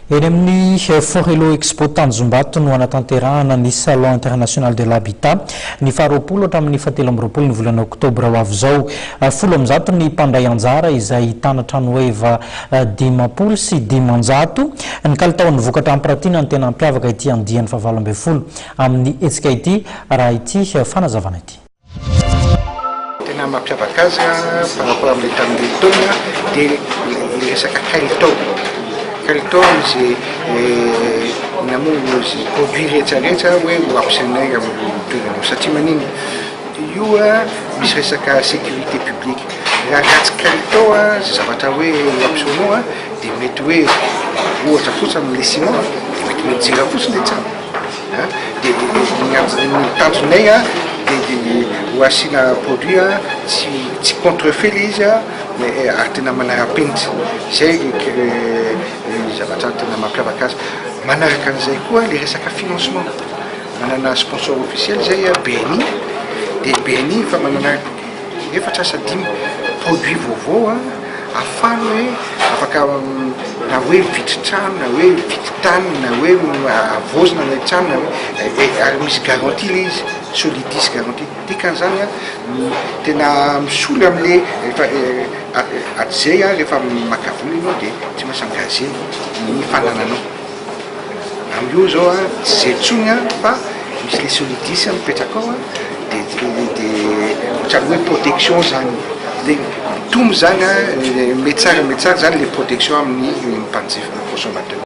Eny amin'ny Forello Expo Tanjombato no hanatanterahana ny Salon International de l'Habitat, ny faha-20 hatramin'ny faha-23 ny volana oktobra ho avy izao. 110 ny mpandray anjara izay ahitana tranoheva 550. Ny kalitaon'ny vokatra ampiratiana no tena hampiavaka ity andiany faha-18 amin'ny hetsika ity, raha ity fanazavana ity. Tena mampiavaka azy par rapport amin'ilay tamin'ilay taona dia ilay resaka kalitao, kalitao amin'izay inona moa izay produit rehetra rehetra hoe ho ampiasainay amin'io toerana io satria maninona io misy resaka sécurité publique, raha ratsy kalitao izay zavatra hoe ho ampiasainao dia mety hoe ohatra fotsiny amin'ilay ciment dia mety mianjera fotsiny ilay trano. Dia ny tanjonay dia ho asiana produit tsy contrefait ilay izy ary tena manara-penitra, izay ny zavatra tena mampiavaka azy. Manaraka an'izay koa ilay resaka financement, manana sponsor officiel izay BNI, dia BNI efa manana efatra sa dimy produit vaovao ahafahana hoe afaka na hoe mividy trano na hoe mividy tany na hoe havaozina ilay trano na hoe ary misy garantie ilay izy, solidis garantie, dikan'izany an tena misolo amle efa hatrizay an rehefa maka vola ianao dia tsy maintsy engagé ny fanananao. Amin'io zao an, tsy zay intsony an fa misy le solidis mipetraka ao an, de de ohatran'ny hoe protection zany, de mitombo zany an, mihatsara mihatsara zany le protection amin'ny mpanjifa, consommateur.